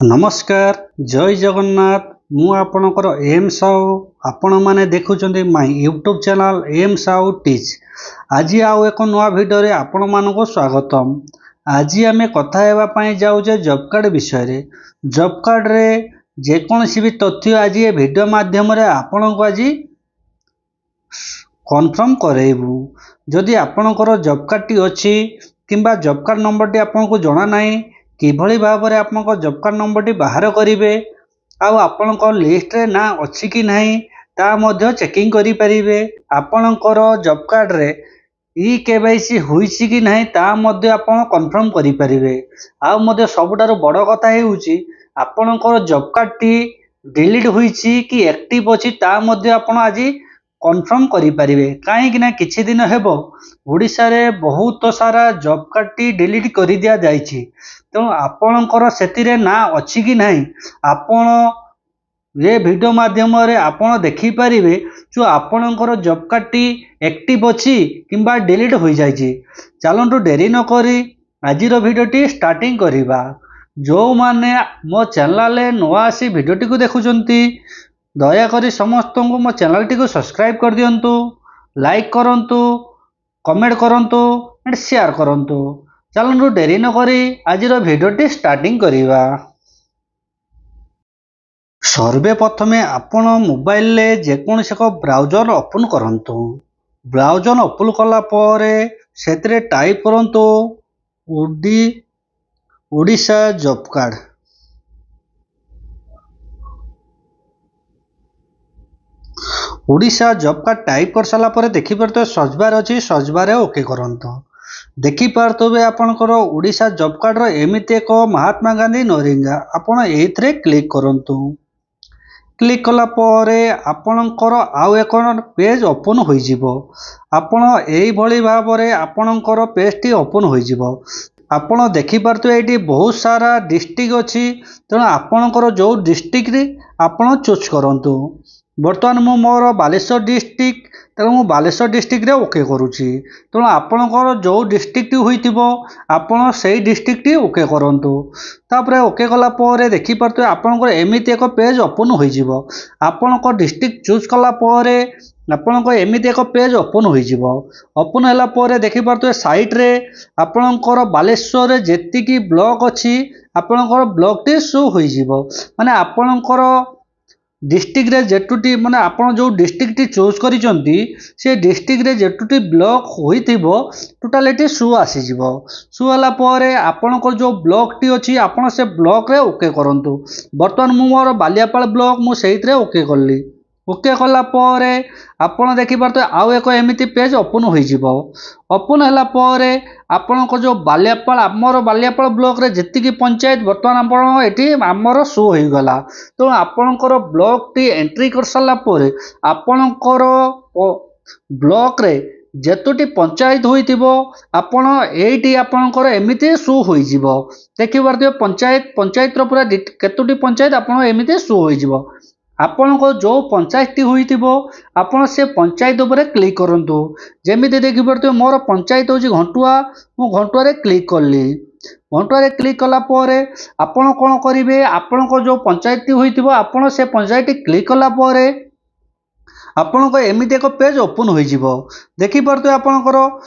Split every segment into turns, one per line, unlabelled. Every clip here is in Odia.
ନମସ୍କାର, ଜୟ ଜଗନ୍ନାଥ। ମୁଁ ଆପଣଙ୍କର ଏମ୍ ସାହୁ। ଆପଣମାନେ ଦେଖୁଛନ୍ତି ମାଇ YouTube channel M Sahu teach. ଆଜି ଆଉ ଏକ ନୂଆ ଭିଡ଼ିଓରେ ଆପଣମାନଙ୍କୁ ସ୍ୱାଗତମ। ଆଜି ଆମେ କଥା ହେବା ପାଇଁ ଯାଉଛେ ଜବ୍ କାର୍ଡ଼ ବିଷୟରେ। ଜବ୍ କାର୍ଡ଼ରେ ଯେକୌଣସି ବି ତଥ୍ୟ ଆଜି ଏ ଭିଡ଼ିଓ ମାଧ୍ୟମରେ ଆପଣଙ୍କୁ ଆଜି କନଫର୍ମ କରାଇବୁ। ଯଦି ଆପଣଙ୍କର ଜବ୍ କାର୍ଡ଼ଟି ଅଛି କିମ୍ବା ଜବ୍ କାର୍ଡ଼ ନମ୍ବରଟି ଆପଣଙ୍କୁ ଜଣା ନାହିଁ, କିଭଳି ଭାବରେ ଆପଣଙ୍କ ଜବ୍ କାର୍ଡ଼ ନମ୍ବରଟି ବାହାର କରିବେ ଆଉ ଆପଣଙ୍କ ଲିଷ୍ଟରେ ନାଁ ଅଛି କି ନାହିଁ ତା ମଧ୍ୟ ଚେକିଂ କରିପାରିବେ। ଆପଣଙ୍କର ଜବ୍ କାର୍ଡ଼ରେ ଇ କେୱାଇସି ହୋଇଛି କି ନାହିଁ ତା ମଧ୍ୟ ଆପଣ କନଫର୍ମ କରିପାରିବେ। ଆଉ ମଧ୍ୟ ସବୁଠାରୁ ବଡ଼ କଥା ହେଉଛି, ଆପଣଙ୍କର ଜବ୍ କାର୍ଡ଼ଟି ଡିଲିଟ୍ ହୋଇଛି କି ଆକ୍ଟିଭ୍ ଅଛି ତା ମଧ୍ୟ ଆପଣ ଆଜି କନଫର୍ମ କରିପାରିବେ। କାହିଁକି ନା କିଛି ଦିନ ହେବ ଓଡ଼ିଶାରେ ବହୁତ ସାରା ଜବ୍ କାର୍ଡ଼ଟି ଡିଲିଟ୍ କରିଦିଆଯାଇଛି। ତେଣୁ ଆପଣଙ୍କର ସେଥିରେ ନାଁ ଅଛି କି ନାହିଁ, ଆପଣ ଏ ଭିଡ଼ିଓ ମାଧ୍ୟମରେ ଆପଣ ଦେଖିପାରିବେ ଯେଉଁ ଆପଣଙ୍କର ଜବ୍ କାର୍ଡ଼ଟି ଆକ୍ଟିଭ୍ ଅଛି କିମ୍ବା ଡିଲିଟ୍ ହୋଇଯାଇଛି। ଚାଲନ୍ତୁ, ଡେରି ନକରି ଆଜିର ଭିଡ଼ିଓଟି ଷ୍ଟାର୍ଟିଂ କରିବା। ଯେଉଁମାନେ ମୋ ଚ୍ୟାନେଲରେ ନୂଆ ଆସି ଭିଡ଼ିଓଟିକୁ ଦେଖୁଛନ୍ତି, ଦୟାକରି ସମସ୍ତଙ୍କୁ ମୋ ଚ୍ୟାନେଲଟିକୁ ସବସ୍କ୍ରାଇବ୍ କରିଦିଅନ୍ତୁ, ଲାଇକ୍ କରନ୍ତୁ, କମେଣ୍ଟ କରନ୍ତୁ ଆଣ୍ଡ ସେୟାର କରନ୍ତୁ। ଚାଲନ୍ତୁ, ଡେରି ନକରି ଆଜିର ଭିଡ଼ିଓଟି ଷ୍ଟାର୍ଟିଂ କରିବା। ସର୍ବେ ପ୍ରଥମେ ଆପଣ ମୋବାଇଲରେ ଯେକୌଣସି ଏକ ବ୍ରାଉଜର ଓପନ୍ କରନ୍ତୁ। ବ୍ରାଉଜର ଓପନ୍ କଲା ପରେ ସେଥିରେ ଟାଇପ୍ କରନ୍ତୁ Odisha job card. Odisha job card type କରିସାରିଲା ପରେ ଦେଖିପାରୁଥିବେ ସର୍ଚ୍ଚ ବାର୍ ଅଛି। ସର୍ଚ୍ଚ ବାର୍ରେ ଓକେ କରନ୍ତୁ। ଦେଖିପାରୁଥିବେ ଆପଣଙ୍କର ଓଡ଼ିଶା ଜବ୍ କାର୍ଡ଼ର ଏମିତି ଏକ ମହାତ୍ମା ଗାନ୍ଧୀ ନରେଗା। ଆପଣ ଏଇଥିରେ କ୍ଲିକ୍ କରନ୍ତୁ। କ୍ଲିକ୍ କଲା ପରେ ଆପଣଙ୍କର ଆଉ ଏକ ପେଜ୍ ଓପନ୍ ହୋଇଯିବ। ଆପଣ ଏଇଭଳି ଭାବରେ ଆପଣଙ୍କର ପେଜ୍ଟି ଓପନ୍ ହୋଇଯିବ। ଆପଣ ଦେଖିପାରୁଥିବେ ଏଇଠି ବହୁତ ସାରା ଡିଷ୍ଟ୍ରିକ୍ଟ ଅଛି। ତେଣୁ ଆପଣଙ୍କର ଯେଉଁ ଡିଷ୍ଟ୍ରିକ୍ଟରେ ଆପଣ ଚୁଜ୍ କରନ୍ତୁ। ବର୍ତ୍ତମାନ ମୁଁ ମୋର ବାଲେଶ୍ୱର ଡିଷ୍ଟ୍ରିକ୍ଟ, ତେଣୁ ମୁଁ ବାଲେଶ୍ୱର ଡିଷ୍ଟ୍ରିକ୍ଟରେ ଓକେ କରୁଛି। ତେଣୁ ଆପଣଙ୍କର ଯେଉଁ ଡିଷ୍ଟ୍ରିକ୍ଟ ହୋଇଥିବ, ଆପଣ ସେଇ ଡିଷ୍ଟ୍ରିକ୍ଟଟି ଓକେ କରନ୍ତୁ। ତାପରେ ଓକେ କଲା ପରେ ଦେଖିପାରୁଥିବେ ଆପଣଙ୍କର ଏମିତି ଏକ ପେଜ୍ ଓପନ୍ ହୋଇଯିବ। ଆପଣଙ୍କ ଡିଷ୍ଟ୍ରିକ୍ଟ ଚୁଜ୍ କଲା ପରେ ଆପଣଙ୍କ ଏମିତି ଏକ ପେଜ୍ ଓପନ୍ ହୋଇଯିବ। ଓପନ୍ ହେଲା ପରେ ଦେଖିପାରୁଥିବେ ସାଇଡ଼୍ରେ ଆପଣଙ୍କର ବାଲେଶ୍ୱରରେ ଯେତିକି ବ୍ଲକ୍ ଅଛି, ଆପଣଙ୍କର ବ୍ଲକ୍ଟି ଶୋ ହୋଇଯିବ। ମାନେ ଆପଣଙ୍କର ଡିଷ୍ଟ୍ରିକ୍ଟରେ ଯେତୋଟି, ମାନେ ଆପଣ ଯେଉଁ ଡିଷ୍ଟ୍ରିକ୍ଟଟି ଚୁଜ୍ କରିଛନ୍ତି, ସେ ଡିଷ୍ଟ୍ରିକ୍ଟରେ ଯେତୋଟି ବ୍ଲକ୍ ହୋଇଥିବ ଟୋଟାଲ୍ ଏଠି ଶୋ ଆସିଯିବ। ଶୋ ହେଲା ପରେ ଆପଣଙ୍କର ଯେଉଁ ବ୍ଲକ୍ଟି ଅଛି, ଆପଣ ସେ ବ୍ଲକ୍ରେ ଓକେ କରନ୍ତୁ। ବର୍ତ୍ତମାନ ମୁଁ ମୋର ବାଲିଆପାଳ ବ୍ଲକ୍, ମୁଁ ସେଇଥିରେ ଓକେ କଲି। ଓକେ କଲା ପରେ ଆପଣ ଦେଖିପାରୁଥିବେ ଆଉ ଏକ ଏମିତି ପେଜ୍ ଓପନ୍ ହୋଇଯିବ। ଓପନ୍ ହେଲା ପରେ ଆପଣଙ୍କ ଯେଉଁ ବାଲିଆପାଳ, ଆମର ବାଲିଆପାଳ ବ୍ଲକ୍ରେ ଯେତିକି ପଞ୍ଚାୟତ, ବର୍ତ୍ତମାନ ଆପଣ ଏଠି ଆମର ଶୋ ହୋଇଗଲା। ତେଣୁ ଆପଣଙ୍କର ବ୍ଲକ୍ଟି ଏଣ୍ଟ୍ରି କରିସାରିଲା ପରେ ଆପଣଙ୍କର ବ୍ଲକ୍ରେ ଯେତୋଟି ପଞ୍ଚାୟତ ହୋଇଥିବ, ଆପଣ ଏଇଠି ଆପଣଙ୍କର ଏମିତି ଶୋ ହୋଇଯିବ। ଦେଖିପାରୁଥିବେ ପଞ୍ଚାୟତ, ପଞ୍ଚାୟତର ପୁରା କେତୋଟି ପଞ୍ଚାୟତ ଆପଣ ଏମିତି ଶୋ ହୋଇଯିବ। ଆପଣଙ୍କ ଯେଉଁ ପଞ୍ଚାୟତଟି ହୋଇଥିବ, ଆପଣ ସେ ପଞ୍ଚାୟତ ଉପରେ କ୍ଲିକ୍ କରନ୍ତୁ। ଯେମିତି ଦେଖିପାରୁଥିବେ ମୋର ପଞ୍ଚାୟତ ହେଉଛି ଘଣ୍ଟୁଆ, ମୁଁ ଘଣ୍ଟୁଆରେ କ୍ଲିକ୍ କଲି। ଘଣ୍ଟୁଆରେ କ୍ଲିକ୍ କଲା ପରେ ଆପଣ କ'ଣ କରିବେ? ଆପଣଙ୍କ ଯେଉଁ ପଞ୍ଚାୟତଟି ହୋଇଥିବ, ଆପଣ ସେ ପଞ୍ଚାୟତଟି କ୍ଲିକ୍ କଲା ପରେ ଆପଣଙ୍କ ଏମିତି ଏକ ପେଜ୍ ଓପନ୍ ହୋଇଯିବ। ଦେଖିପାରୁଥିବେ ଆପଣଙ୍କର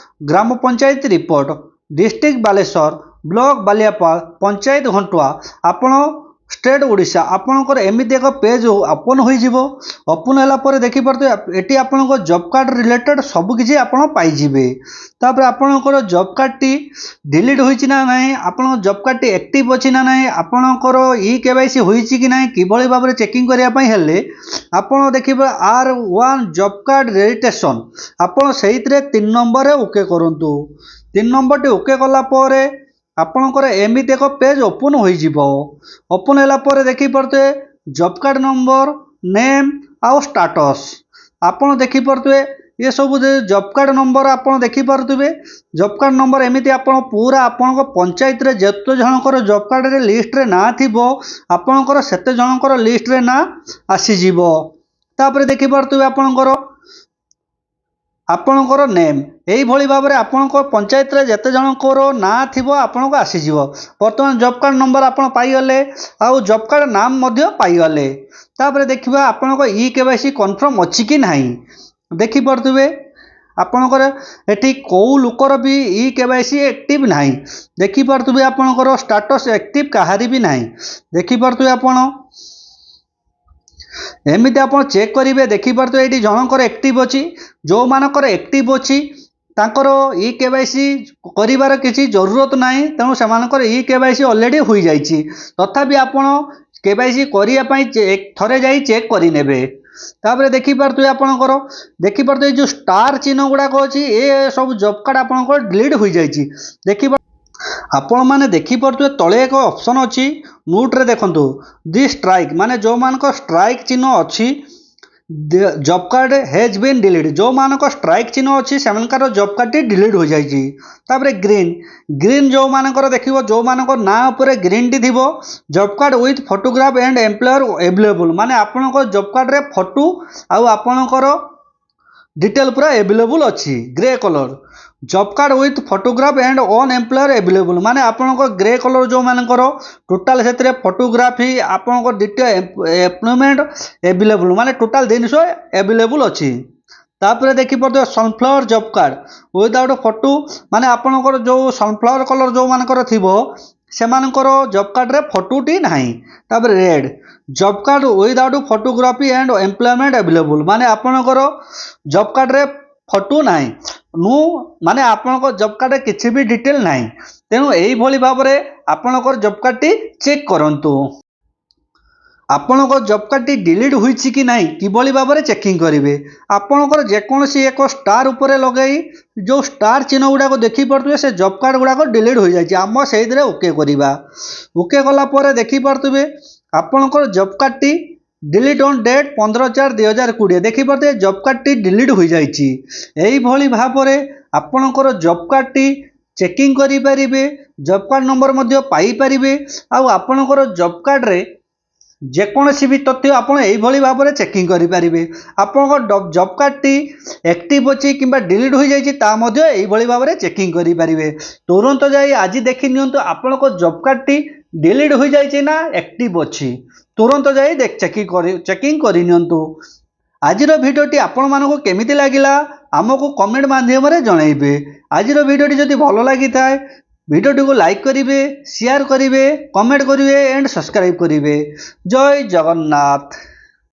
ଗ୍ରାମ panchayat report, district Baleswar, block Baliapal, panchayat Ghantua, ଆପଣ ଷ୍ଟେଟ୍ ଓଡ଼ିଶା। ଆପଣଙ୍କର ଏମିତି ଏକ ପେଜ୍ ଓପନ୍ ହୋଇଯିବ। ଓପନ୍ ହେଲା ପରେ ଦେଖିପାରୁଥିବେ ଏଠି ଆପଣଙ୍କ ଜବ୍ କାର୍ଡ଼ ରିଲେଟେଡ଼୍ ସବୁକିଛି ଆପଣ ପାଇଯିବେ। ତାପରେ ଆପଣଙ୍କର ଜବ୍ କାର୍ଡ଼ଟି ଡିଲିଟ୍ ହୋଇଛି ନା ନାହିଁ, ଆପଣଙ୍କ ଜବ୍ କାର୍ଡ଼ଟି ଆକ୍ଟିଭ୍ ଅଛି ନା ନାହିଁ, ଆପଣଙ୍କର ଇ କେୱାଇସି ହୋଇଛି କି ନାହିଁ, କିଭଳି ଭାବରେ ଚେକିଂ କରିବା ପାଇଁ ହେଲେ ଆପଣ ଦେଖିବେ R1 job card registration. ଆପଣ ସେଇଥିରେ 3 ନମ୍ବରରେ ଓକେ କରନ୍ତୁ। 3 ନମ୍ବରଟି ଓକେ କଲା ପରେ ଆପଣଙ୍କର ଏମିତି ଏକ ପେଜ୍ ଓପନ୍ ହୋଇଯିବ। ଓପନ୍ ହେଲା ପରେ ଦେଖିପାରୁଥିବେ ଜବ୍ କାର୍ଡ଼ ନମ୍ବର, ନେମ୍ ଆଉ ଷ୍ଟାଟସ୍ ଆପଣ ଦେଖିପାରୁଥିବେ। ଏସବୁ ଜବ୍ କାର୍ଡ଼ ନମ୍ବର ଆପଣ ଦେଖିପାରୁଥିବେ। ଜବ୍ କାର୍ଡ଼ ନମ୍ବର ଏମିତି ଆପଣ ପୁରା ଆପଣଙ୍କ ପଞ୍ଚାୟତରେ ଯେତେ ଜଣଙ୍କର ଜବ୍ କାର୍ଡ଼ରେ ଲିଷ୍ଟରେ ନାଁ ଥିବ, ଆପଣଙ୍କର ସେତେ ଜଣଙ୍କର ଲିଷ୍ଟରେ ନାଁ ଆସିଯିବ। ତାପରେ ଦେଖିପାରୁଥିବେ ଆପଣଙ୍କର ଆପଣଙ୍କର ନେମ୍। ଏଇଭଳି ଭାବରେ ଆପଣଙ୍କ ପଞ୍ଚାୟତରେ ଯେତେ ଜଣଙ୍କର ନାଁ ଥିବ, ଆପଣଙ୍କୁ ଆସିଯିବ। ବର୍ତ୍ତମାନ ଜବ୍ କାର୍ଡ଼ ନମ୍ବର ଆପଣ ପାଇଗଲେ ଆଉ ଜବ୍ କାର୍ଡ଼ ନାମ ମଧ୍ୟ ପାଇଗଲେ। ତାପରେ ଦେଖିବା ଆପଣଙ୍କ ଇ କେୱାଇସି କନଫର୍ମ ଅଛି କି ନାହିଁ। ଦେଖିପାରୁଥିବେ, ଆପଣଙ୍କର ଏଠି କେଉଁ ଲୋକର ବି ଇ କେୱାଇସି ଆକ୍ଟିଭ୍ ନାହିଁ। ଦେଖିପାରୁଥିବେ, ଆପଣଙ୍କର ଷ୍ଟାଟସ୍ ଆକ୍ଟିଭ୍ କାହାରି ବି ନାହିଁ। ଦେଖିପାରୁଥିବେ ଆପଣ, ଏମିତି ଆପଣ ଚେକ୍ କରିବେ। ଦେଖିପାରୁଥିବେ, ଏଇଠି ଜଣଙ୍କର ଆକ୍ଟିଭ୍ ଅଛି। ଯେଉଁମାନଙ୍କର ଆକ୍ଟିଭ୍ ଅଛି, ତାଙ୍କର ଇ କେୱାଇସି କରିବାର କିଛି ଜରୁରତ ନାହିଁ। ତେଣୁ ସେମାନଙ୍କର ଇ କେୱାଇସି ଅଲରେଡ଼ି ହୋଇଯାଇଛି। ତଥାପି ଆପଣ କେୱାଇସି କରିବା ପାଇଁ ଥରେ ଯାଇ ଚେକ୍ କରିନେବେ। ତାପରେ ଦେଖିପାରୁଥିବେ ଆପଣଙ୍କର, ଦେଖିପାରୁଥିବେ, ଏଇ ଯେଉଁ ଷ୍ଟାର ଚିହ୍ନ ଗୁଡ଼ାକ ଅଛି, ଏ ସବୁ ଜବ୍ କାର୍ଡ଼ ଆପଣଙ୍କର ଡିଲିଟ୍ ହୋଇଯାଇଛି। ଆପଣମାନେ ଦେଖିପାରୁଥିବେ, ତଳେ ଏକ ଅପସନ୍ ଅଛି ନୋଟ୍ରେ। ଦେଖନ୍ତୁ, ଦି ଷ୍ଟ୍ରାଇକ୍ ମାନେ ଯେଉଁମାନଙ୍କ ଷ୍ଟ୍ରାଇକ୍ ଚିହ୍ନ ଅଛି, job card has been delete। ଯେଉଁମାନଙ୍କ ଷ୍ଟ୍ରାଇକ୍ ଚିହ୍ନ ଅଛି, ସେମାନଙ୍କର ଜବ୍ କାର୍ଡ଼ଟି ଡିଲିଟ୍ ହୋଇଯାଇଛି। ତାପରେ ଗ୍ରୀନ୍। ଗ୍ରୀନ୍ ଯେଉଁମାନଙ୍କର ଦେଖିବ, ଯେଉଁମାନଙ୍କ ନାଁ ଉପରେ ଗ୍ରୀନ୍ଟି ଥିବ, job card with photograph and employer available। ମାନେ ଆପଣଙ୍କ ଜବ୍ କାର୍ଡ଼ରେ ଫଟୋ ଆଉ ଆପଣଙ୍କର ଡିଟେଲ୍ ପୁରା ଆଭେଲେବୁଲ୍ ଅଛି। Grey colour, job card with photograph and on employer available। ମାନେ ଆପଣଙ୍କ ଗ୍ରେ କଲର୍ ଯେଉଁମାନଙ୍କର, ଟୋଟାଲ୍ ସେଥିରେ ଫଟୋଗ୍ରାଫି, ଆପଣଙ୍କ ଡିଟେଲ୍, ଏମ୍ପ୍ଲୟମେଣ୍ଟ ଆଭେଲେବୁଲ୍, ମାନେ ଟୋଟାଲ୍ ଜିନିଷ ଆଭେଲେବୁଲ୍ ଅଛି। ତାପରେ ଦେଖିପାରୁଥିବେ, sunflower job card without photo। ମାନେ ଆପଣଙ୍କର ଯେଉଁ ସନଫ୍ଲାୱାର କଲର୍ ଯେଉଁମାନଙ୍କର ଥିବ, ସେମାନଙ୍କର ଜବ୍ କାର୍ଡ଼ରେ ଫଟୋଟି ନାହିଁ। ତାପରେ red, job card without photography and employment available। ମାନେ ଆପଣଙ୍କର ଜବ୍ କାର୍ଡ଼ରେ ଫଟୋ ନାହିଁ, ନୁ ମାନେ ଆପଣଙ୍କ ଜବ୍ କାର୍ଡ଼ରେ କିଛି ବି ଡିଟେଲ୍ ନାହିଁ। ତେଣୁ ଏଇଭଳି ଭାବରେ ଆପଣଙ୍କର ଜବ୍ କାର୍ଡ଼ଟି ଚେକ୍ କରନ୍ତୁ। ଆପଣଙ୍କ ଜବ୍ କାର୍ଡ଼ଟି ଡିଲିଟ୍ ହୋଇଛି କି ନାହିଁ, କିଭଳି ଭାବରେ ଚେକିଂ କରିବେ? ଆପଣଙ୍କର ଯେକୌଣସି ଏକ ଷ୍ଟାର ଉପରେ ଲଗାଇ, ଯେଉଁ ଷ୍ଟାର ଚିହ୍ନ ଗୁଡ଼ାକ ଦେଖିପାରୁଥିବେ, ସେ ଜବ୍ କାର୍ଡ଼ ଗୁଡ଼ାକ ଡିଲିଟ୍ ହୋଇଯାଇଛି। ଆମ ସେଇଥିରେ ଓକେ କରିବା। ଓକେ କଲା ପରେ ଦେଖିପାରୁଥିବେ, ଆପଣଙ୍କର ଜବ୍ କାର୍ଡ଼ଟି ଡିଲିଟ୍ ଅନ୍ ଡେଟ୍ 15/4/2020। ଦେଖିପାରୁଥିବେ, ଜବ୍ କାର୍ଡ଼ଟି ଡିଲିଟ୍ ହୋଇଯାଇଛି। ଏଇଭଳି ଭାବରେ ଆପଣଙ୍କର ଜବ୍ କାର୍ଡ଼ଟି ଚେକିଂ କରିପାରିବେ, ଜବ୍ କାର୍ଡ଼ ନମ୍ବର ମଧ୍ୟ ପାଇପାରିବେ ଆଉ ଆପଣଙ୍କର ଜବ୍ କାର୍ଡ଼ରେ ଯେକୌଣସି ବି ତଥ୍ୟ ଆପଣ ଏଇଭଳି ଭାବରେ ଚେକିଂ କରିପାରିବେ। ଆପଣଙ୍କ ଜବ୍ କାର୍ଡ଼ଟି ଆକ୍ଟିଭ୍ ଅଛି କିମ୍ବା ଡିଲିଟ୍ ହୋଇଯାଇଛି, ତା ମଧ୍ୟ ଏଇଭଳି ଭାବରେ ଚେକିଂ କରିପାରିବେ। ତୁରନ୍ତ ଯାଇ ଆଜି ଦେଖି ନିଅନ୍ତୁ, ଆପଣଙ୍କ ଜବ୍ କାର୍ଡ଼ଟି ଡିଲିଟ୍ ହୋଇଯାଇଛି ନା ଆକ୍ଟିଭ୍ ଅଛି। ତୁରନ୍ତ ଯାଇ ଚେକିଂ କରିନିଅନ୍ତୁ। ଆଜିର ଭିଡ଼ିଓଟି ଆପଣମାନଙ୍କୁ କେମିତି ଲାଗିଲା, ଆମକୁ କମେଣ୍ଟ ମାଧ୍ୟମରେ ଜଣାଇବେ। ଆଜିର ଭିଡ଼ିଓଟି ଯଦି ଭଲ ଲାଗିଥାଏ, ଭିଡ଼ିଓଟିକୁ ଲାଇକ୍ କରିବେ, ସେୟାର କରିବେ, କମେଣ୍ଟ କରିବେ ଆଣ୍ଡ ସବସ୍କ୍ରାଇବ୍ କରିବେ। ଜୟ ଜଗନ୍ନାଥ।